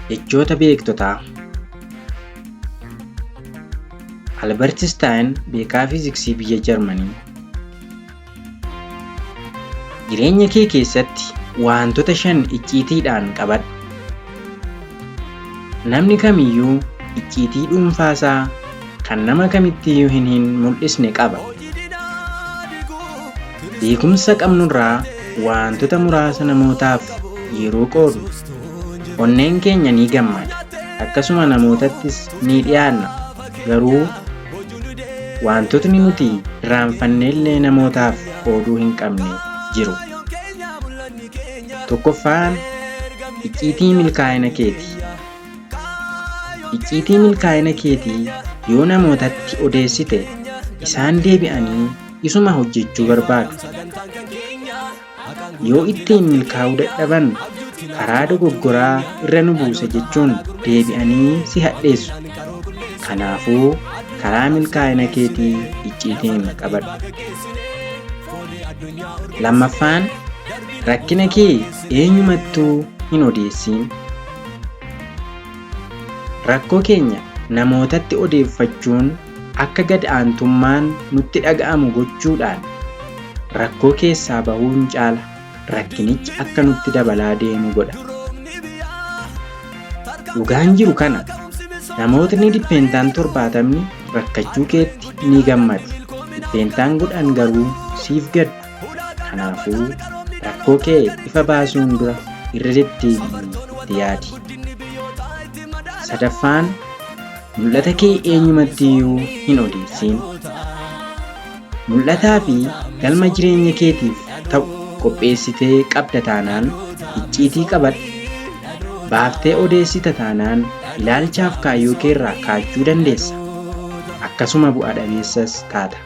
Jechoota beektotaa. Albert Einstein beekaa fiiziksii biyya Jarmanii. Jireenya kee keessatti waantota 5 icciitiidhaan qabadhu. Namni kamiyyuu icciitii dhuunfaasaa kan nama kamittiyyuu hin hin mul'isne qaba. Beekumsa qabnurraa waantota muraasa namootaaf yeroo qoodnu onneen keenya ni gammada. Akkasuma namootattis ni dhiyaanna. Garuu waantotni nuti irraanfanneellee namootaaf qooduu hin qabne jiru. Tokkoffaan icciitii milkaa'ina keeti. Icciitii milkaa'ina keetii yoo namootatti odeessite isaan deebi'anii isuma hojjechuu barbaadu. Yoo ittiin milkaa'uu dadhaban karaa dogoggoraa irra nu buuse jechuun deebi'anii si hadheessu. Kanaafuu karaa milkaa'ina keetii icciitiin qabadhu. Lammaffaan rakkina kee eenyumattuu hin odeessiin. Rakkoo keenya namootatti odeeffachuun akka gad aantummaan nutti dhaga'amu gochuudhaan rakkoo keessaa bahuun caala rakkinichi akka nutti dabalaa deemu godha. Dhugaan jiru kana namootni dhibbeentaan 70ni rakkachuu keetti ni gammadu. Dhibbeentaan 10 garuu siif gaddu. Kanaafuu rakkoo kee ifa baasuun dura irra deddeebi'ii itti yaadi. Sadaffaan mul'ata kee eenyumattiyyuu hin odeessiin. Mul'ataa fi galma jireenya keetiif ta'u qopheessitee qabda taanaan icciitii qabadhu. Baaftee odeessita taanaan ilaalchaaf kaayyoo keerraa kaachuu dandeessa. Akkasuma bu'a dhabeessas taata.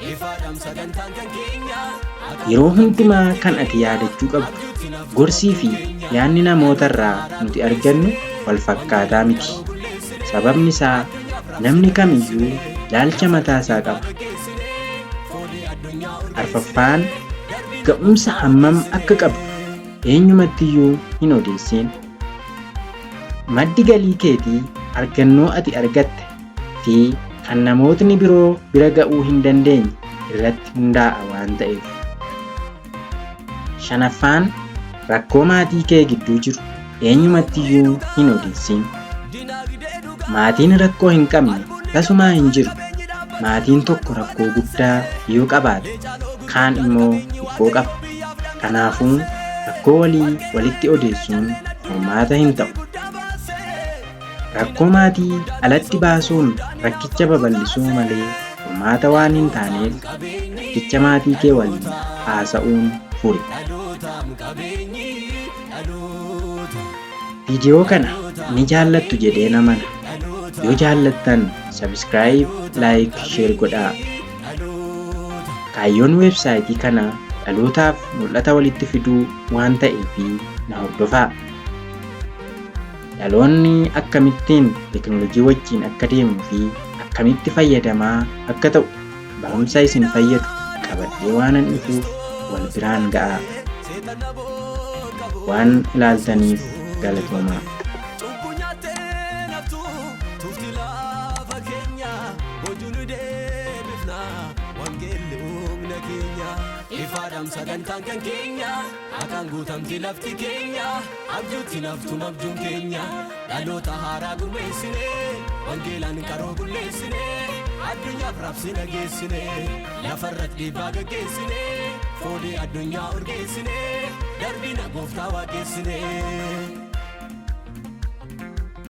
Yeroo hundumaa kan ati yaadachuu qabdu gorsii fi yaadni namootarraa nuti argannu wal fakkaataa miti. Sababni isaa namni kamiyyuu ilaalcha mataa isaa qaba. Arfaffaan ga'umsa hammam akka qabdu eenyumattiyyuu hin odeessiin. Maddi galii keetii argannoo ati argatte fi kan namootni biroo bira ga'uu hin dandeenye irratti hundaa'a waan ta'eef. Shanaffaan rakkoo maatii kee gidduu jiru eenyumattiyyuu hin odeessiin. Maatiin rakkoo hin qabne tasumaa hin jiru. Maatiin tokko rakkoo guddaa yoo qabaate kaan immoo xiqqoo qaba. Kanaafuu rakkoo walii walitti odeessuun furmaata hin ta'u. Rakkoo maatii alatti baasuun rakkicha babal'isuu malee furmaata waan hin taaneef rakkicha maatii kee waliin haasa'uun furi. Viidiyoo kana ni jaallattu jedheen amana. Yoo jaallattan subscribe, like, share godhaa. Kaayyoon weebsaayitii kanaa dhalootaaf mul'ata walitti fiduu waan ta'eefi na hordofaa. Dhaloonni akkamittiin teknoolojii wajjin akka deemuu fi akkamitti fayyadamaa akka ta'u barumsa isin fayyadu qabadhee waanan dhufuuf wal biraan ga'aa. Waan ilaaltaniif galatoomaa. Cubbuu nyaattee naftu tufti lafa keenya boojuu nu deebifna wangeelli humna keenya ifaadhaam sagantaan kan keenya haqaan guutamti lafti keenya abjuutti naftu abjuun keenya dhaloota haaraa gurmeessine wangeelaan qaroo qulleessine addunyaaf raabsina geessine lafarratti dhiibbaa gaggeessine foolii addunyaa urgeessine darbina gooftaa waaqessine.